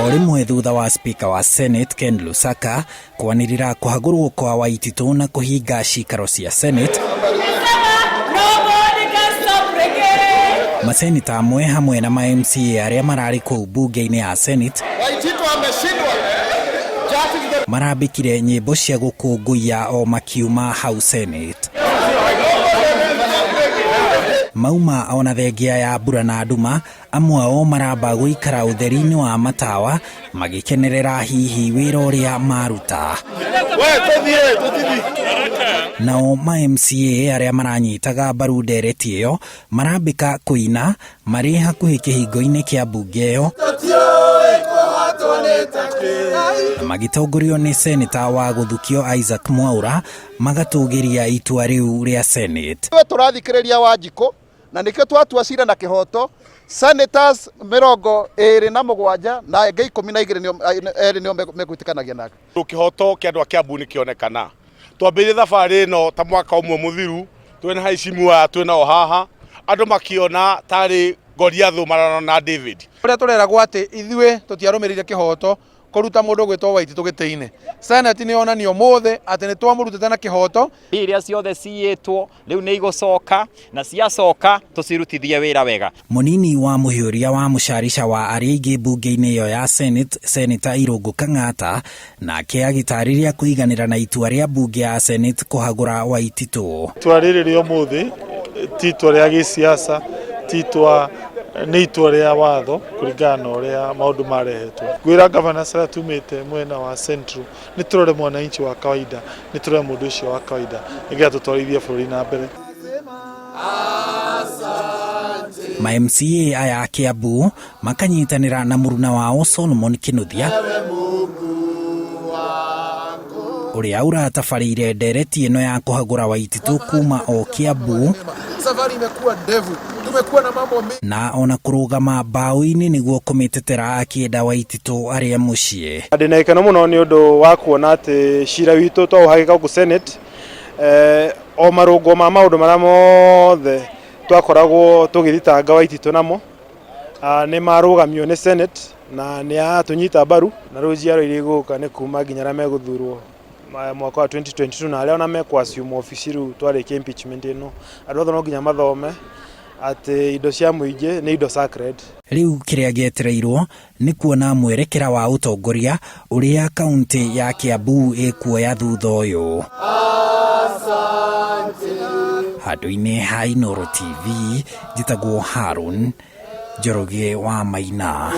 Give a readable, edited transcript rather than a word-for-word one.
O rĩmwe thutha wa spika wa Senate Ken Lusaka kwanĩrĩra kũhagũrwo kwa Waititũ na kũhinga cikaro cia Senate, maseneta amwe hamwe na ma MCA arĩa mararĩ kũu mbunge-inĩ ya Senate marambĩkire nyĩmbo cia gũkũngũiya o makiuma hau Senate. Mauma ona thengia ya mbura na nduma, amwe ao maramba gũikara ũtheri-inĩ wa matawa magĩkenerera hihi wĩra ũrĩa maruta. Nao ma MCA arĩa maranyitaga mbaru ndereti ĩyo marambĩka kũina marĩ hakuhĩ kĩhingo-inĩ kĩa mbunge ĩyo na magĩtongorio nĩ seneta wa gũthukio Isaac Mwaura magatũgĩria itua rĩu rĩa Senate. Tũrathikĩrĩria Wanjikũ na nĩkĩo twatua cira na kĩhoto. Senators 27 na angĩ 12 erĩ nĩo megwĩtĩkanagia nake. Kĩhoto kĩa andũ a Kiambu nĩ kĩonekana. Twambĩrĩirie thabarĩ ĩno ta mwaka ũmwe mũthiru, twĩna haici aya twĩna o haha, andũ makĩona tarĩ Goliathũ mararora na David. Ũrĩa tũreragwo atĩ ithuĩ tũtiarũmĩrĩire kĩhoto kũruta mũndũ gwĩtwo Waititũ gĩtĩ-inĩ. Senate nĩ yonania ũmũthĩ atĩ nĩ twamũrutĩte na kĩhoto. Iria ciothe ciyĩtwo rĩu nĩ igũcoka, na ciacoka tũcirutithie wĩra wega. Mũnini wa mũhiũria wa mũcarica wa arĩa aingĩ mbunge-inĩ ĩyo ya Senate, Seneta Irũngũ Kang'ata, nake agĩtarĩria kũiganĩra na itua rĩa mbunge ya Senate kũhagũra Waititũ. Itua rĩrĩ rĩa ũmũthĩ ti itua rĩa gĩsiasa, ti itua, nĩ itua rĩa watho kũringana na ũrĩa maũndũ marehetwo. Ngwĩra governors arĩa tumĩte mwena wa Central, nĩ tũrore mwananchi wa kawaida, nĩ tũrore mũndũ ũcio wa kawaida nĩgetha tũtwarithie bũrũri na mbere. Ma MCA aya a Kiambu makanyitanĩra na mũruna wao Solomon Kinuthia ũrĩa ũratabarĩire ndereti ĩno ya kũhagũra Waititũ kuma o Kiambu. Safari imekuwa ndefu, tumekuwa na mambo mengi. Na ona kũrũgama mbaũ-inĩ nĩguo kũmĩtetera akĩenda Waititũ arĩa mũciĩ. Ndĩna gĩkeno mũno nĩ ũndũ wa kuona atĩ cira witũ twaũhagĩka gũkũ Senate, o marũngo ma maũndũ marĩa mothe twakoragwo tũgĩthitanga Waititũ namo nĩ marũgamio nĩ Senate na nĩ atũnyita mbaru, na rĩu njiaro iria igũka nĩ kuma nginya arĩa megũthurwo mwaka wa 2022 na arĩa ona mekũ-assume obici rĩu twarĩkia impeachment ĩno, andũ othe no nginya mathome atĩ indo cia mũingĩ nĩ indo sacred. Rĩu kĩrĩa gĩetereirwo nĩ kuona mwerekera wa ũtongoria ũrĩa kaunti ya Kiambu ĩkuoya thutha ũyũ. Handũ-inĩ ha Inooro TV, njĩtagwo Harun Njoroge wa Maina.